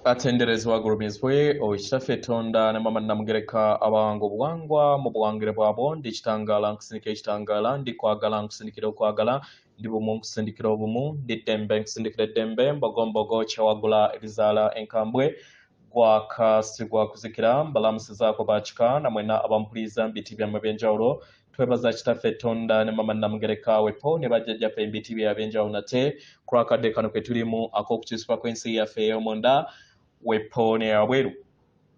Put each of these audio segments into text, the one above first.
Atenderezebwa agulumizibwe oyo Kitaffe Tonda ne Maama Nnamugereka abawanga obuwangwa mu buwangire bwabwo. Ndi kitangaala nkusindikira ekitangaala, ndi kwagala nkusindikira okwagala, ndi bumu nkusindikira obumu, ndi ddembe nkusindikira eddembe, mbogombogo kyewagula ebizaala enkambwe, gwaka si gwa kuzikira. Mbalamusizaako bakika na mwena abampuliriza mu biti byammwe eby'enjawulo. Twebaza Kitaffe Tonda ne Maama Nnamugereka wepo ne bajjajjaffe mu biti byabwe eby'enjawulo nate ku lw'akadde kano ke tulimu ak'okukyusibwa kw'ensi yaffe ey'omunda wepo neyabweru.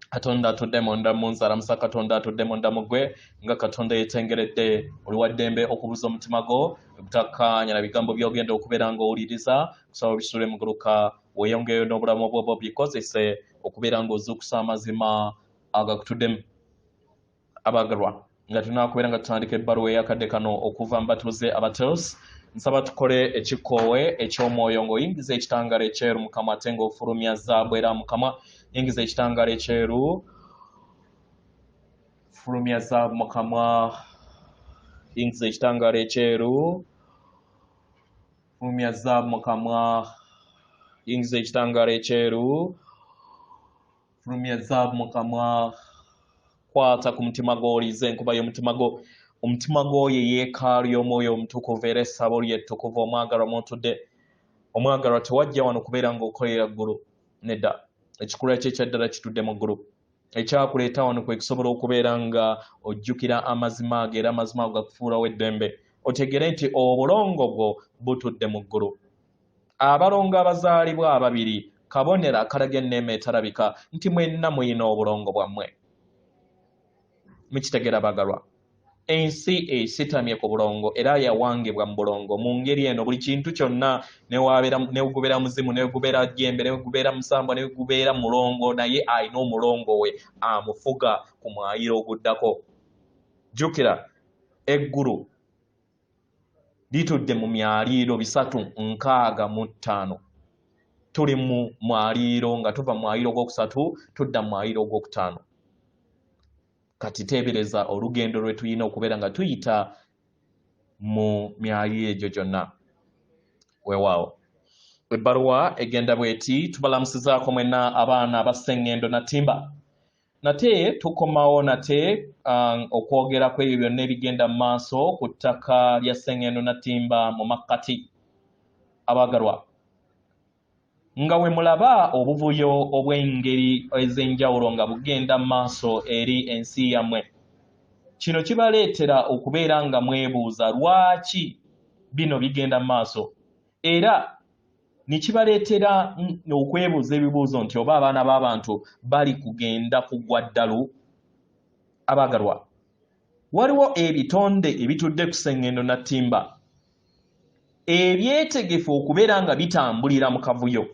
Katonda atudde munda mu nze alamusa Katonda atudde munda mu ggwe nga Katonda yeetengeredde. Oli wa ddembe okubuza omutima gwo obutakkaanya na bigambo by'ogenda okubeera ng'owuliriza. Kusaba obisule muguluka weeyongereyo n'obulamu bwo bikozese okubeera ng'ozuukusa amazima agakutuddemu. Abaagalwa, nga tunaakubeera nga tutandika ebbaluwa ey'akadde kano okuva mu batuuze abateos, nsaba tukole ekikoowe eky'omwoyo ng'oyingiza ekitangaala ekyeru mu kamwa ate ng'ofulumya zaabu era mu kamwa. Yingiza ekitangaala ekyeru, fulumya zaabu mu kamwa. Yingiza ekitangaala ekyeru, fulumya zaabu mu kamwa. Yingiza ekitangaala ekyeru, fulumya zaabu mu kamwa. Kwata ku mutima gwo, oliize enkuba y'omutima gwo. Omutima gwo ye yeekaalu y'omwoyo omutukuvu era essabo lye ettukuvu. Omwagalwa mw'otudde, omwagalwa, tewajja wano kubeera ng'okolera ggulu, nedda. Ekikulwa kye ekyaddala kitudde mu ggulu. Ekyakuleeta wano kwe kusobola okubeera nga ojjukira amazima ago era amazima ago gakufuulawo eddembe. Otegere nti obulongo bwo butudde mu ggulu. Abalongo abazaalibwa ababiri kabonero akalaga enneema etalabika nti mwenna muyina obulongo bwammwe. Mukitegera bagalwa, ensi esitamye ku bulongo era yawangibwa mu bulongo. Mu ngeri eno buli kintu kyonna negubeera muzimu, negubeera jjembe, negubeera musambwa, negubeera mulongo, naye alina omulongo we amufuga ku mwayiro oguddako. Jjukira eggulu litudde mu myaliiro 365. Tuli mu mwaliiro nga tuva mu mwaliiro ogwokusatu tudda mu mwaliiro ogwokutaano. Kati teebereza olugendo lwe tulina okubeera nga tuyita mu myaliiro egyo gyonna. Weewaawo ebbaluwa egenda bw'eti: tubalamusizaako mwenna abaana ba Sseŋŋendo Natimba. Nate tukomawo nate okwogera ku ebyo byonna ebigenda mu maaso ku ttaka lya Sseŋŋendo Natimba mu makkati. Abaagalwa, nga we mulaba obuvuyo obw'engeri ez'enjawulo nga bugenda mu maaso eri ensi yammwe, kino kibaleetera okubeera nga mwebuuza lwaki bino bigenda mu maaso, era ne kibaleetera okwebuuza ebibuuzo nti oba abaana b'abantu bali kugenda kugwa ddalu. Abaagalwa, waliwo ebitonde ebitudde ku Sseŋŋendo Natimba ebyetegefu okubeera nga bitambulira mu kavuyo,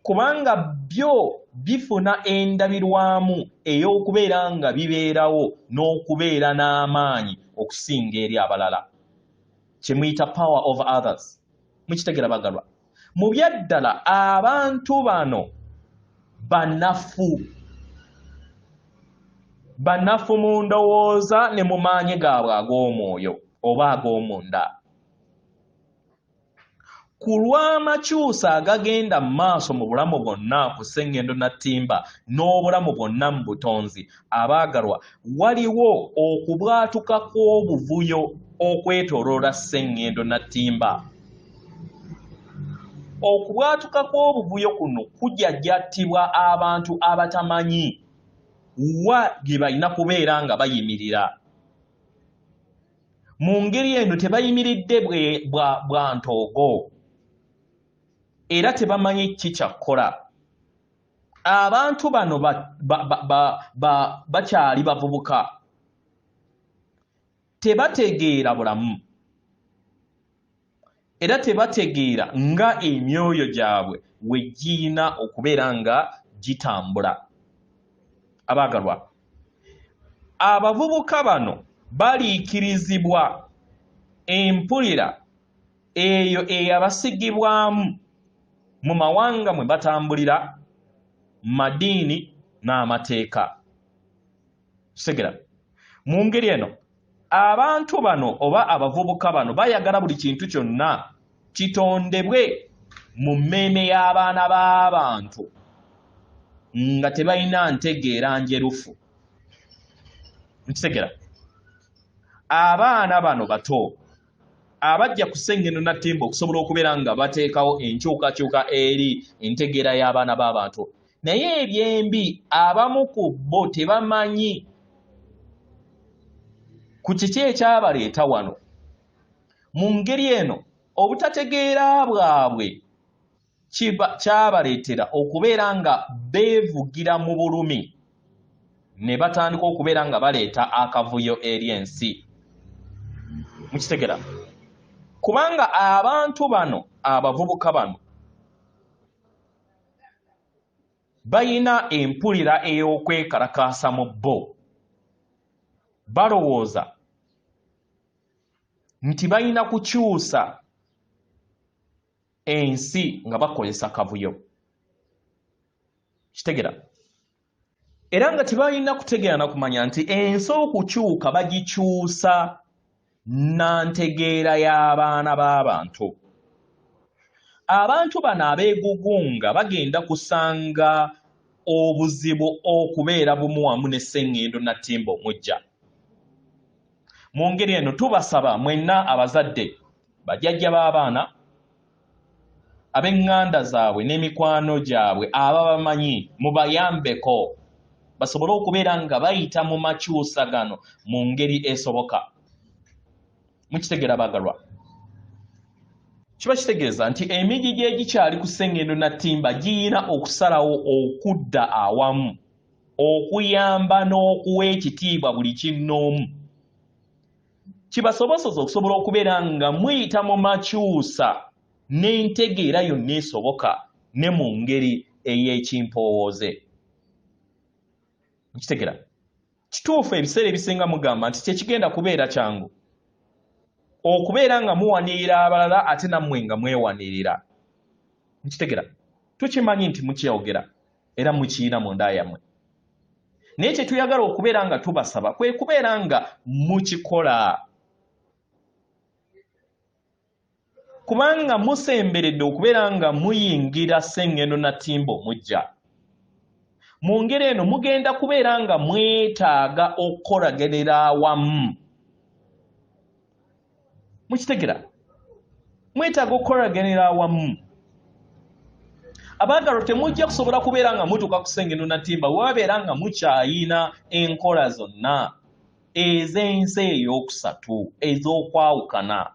kubanga byo bifuna endabirwamu ey'okubeera nga bibeerawo n'okubeera n'amaanyi okusinga eri abalala, kye muyita power of others. Mukitegera bagalwa, mu byaddala abantu bano banafu, banafu mu ndowooza ne mu maanyi gaabwe ag'omwoyo oba ag'omunda. Ku lw'amakyusa agagenda mu maaso mu bulamu bwonna ku Sseŋŋendo Natimba n'obulamu bwonna mu butonzi, abaagalwa, waliwo okubwatuka kw'obuvuyo okwetooloola Sseŋŋendo Natimba. Okubwatuka kw'obuvuyo kuno kujajjattibwa abantu abatamanyi wa gye balina kubeera nga bayimirira. Mu ngeri eno tebayimiridde bwa ntoogo era tebamanyi ki kyakkola. Abantu bano bakyali bavubuka, tebategeera bulamu era tebategeera nga emyoyo gyabwe we giyina okubeera nga gitambula. Abaagalwa, abavubuka bano baliikirizibwa empulira eyo eyabasigibwamu mu mawanga mwe batambulira, madiini n'amateeka. Segera mu ngeri eno abantu bano oba abavubuka bano bayagala buli kintu kyonna kitondebwe mu mmeeme y'abaana b'abantu. nga tebalina ntegeera njerufu. Nkitegera abaana bano bato abajja ku Ssengendo Nattimba okusobola okubeera nga bateekawo enkyukakyuka eri entegeera y'abaana b'abantu, naye ebyembi abamu ku bo tebamanyi ku kiki ekyabaleeta wano. Mu ngeri eno obutategeera bwabwe kyabaleetera okubeera nga beevugira mu bulumi ne batandika okubeera nga baleeta akavuyo eri ensi. Mukitegera? Kubanga abantu bano, abavubuka bano, bayina empulira ey'okwekalakaasa mu bo. Balowooza nti balina kukyusa ensi nga bakozesa kavuyo. Kitegera? Era nga tebalina kutegeera na kumanya nti ensi okukyuka bagikyusa na ntegeera y'abaana b'abantu. Abantu bano abeegugunga bagenda kusanga obuzibu okubeera bumu wamu ne Ssengendo Nattimba omujja. Mu ngeri eno tubasaba mwenna abazadde, bajjajja b'abaana, ab'eŋŋanda zaabwe n'emikwano gyabwe ababamanyi, mubayambeko basobole okubeera nga bayita mu makyusa gano mu ngeri esoboka. Mukitegeera baagalwa? Kiba kitegeeza nti emigigi egikyali ku Ssengendo Nattimba giyina okusalawo okudda awamu okuyamba n'okuwa ekitiibwa buli kinnoomu, kibasoboseze okusobola okubeera nga muyita mu makyusa n'entegeera yonna esoboka ne mu ngeri ey'ekimpowooze. Nkitegera? Kituufu ebiseera ebisinga mugamba nti tekigenda kubeera kyangu okubeera nga muwanirira abalala ate nammwe nga mwewanirira. Nkitegera? Tukimanyi nti mukyogera era mukiyina mu nda yammwe, naye kye tuyagala okubeera nga tubasaba kwe kubeera nga mukikola, kubanga musemberedde okubeera nga muyingira Ssengendo Nattimba omujja. Mu ngeri eno mugenda kubeera nga mwetaaga okukolaganira awamu. Mukitegera? Mwetaaga okukolaganira awamu. Abaagalwa, temujja kusobola kubeera nga mutuuka ku Ssengendo Nattimba bwe babeera nga mukyayina enkola zonna ez'ensi ey'okusatu ez'okwawukana.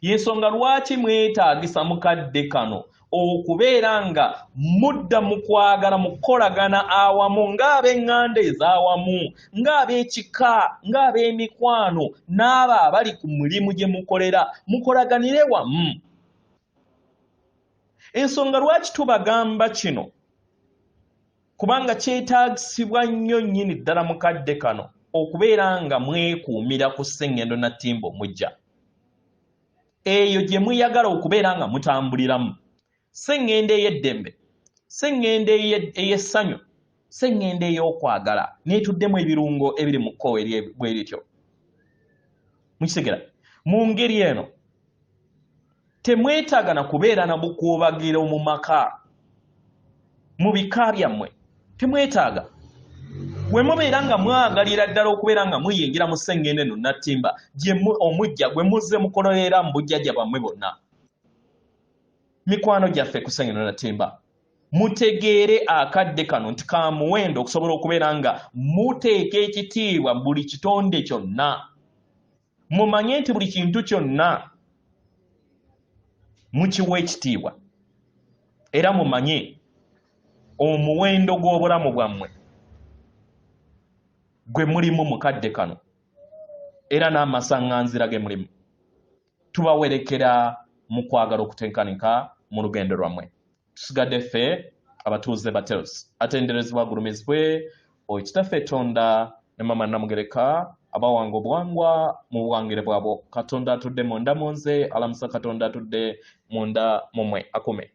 Y'ensonga lwaki mwetaagisa mu kadde kano okubeera nga mudda mu kwagala, mu kukolagana awamu ng'ab'eŋŋanda ez'awamu, ng'ab'ekika, ng'ab'emikwano, n'abo abali ku mulimu gye mukolera, mukolaganire wamu. Ensonga lwaki tubagamba kino, kubanga kyetaagisibwa nnyo nnyini ddala mu kadde kano okubeera nga mwekuumira ku Ssengendo Nattimba omujja eyo gye muyagala okubeera nga mutambuliramu. Ssengendo ey'eddembe, Ssengendo ey'essanyu, Ssengendo ey'okwagala, n'etuddemu ebirungo ebiri mu kkowe bwe lityo. Mukitegera? Mu ngeri eno temwetaaga na kubeera na bukuubagiro mu maka, mu bika byammwe temwetaaga. Bwe mubeera nga mwagalira ddala okubeera nga muyingira mu Ssengendo eno Nattimba omujja gwe muzze mukololera mu bujjajja bwammwe bonna, mikwano gyaffe ku Ssengendo Nattimba, mutegeere akadde kano nti ka muwendo okusobola okubeera nga muteeka ekitiibwa buli kitonde kyonna. Mumanye nti buli kintu kyonna mukiwa ekitiibwa, era mumanye omuwendo gw'obulamu bwammwe gwe mulimu mu kadde kano, era n'amasaŋŋanzira ge mulimu. Tubawerekera mu kwagala okutenkanika mu lugendo lwammwe. Tusigadde ffe abatuuze ba Teros. Atenderezebwa agulumizibwe oyo Kitaffe Tonda ne Mama Namugereka abawanga obuwangwa mu buwangire bwabwo. Katonda atudde munda mu nze alamusa Katonda atudde munda mu mmwe akume.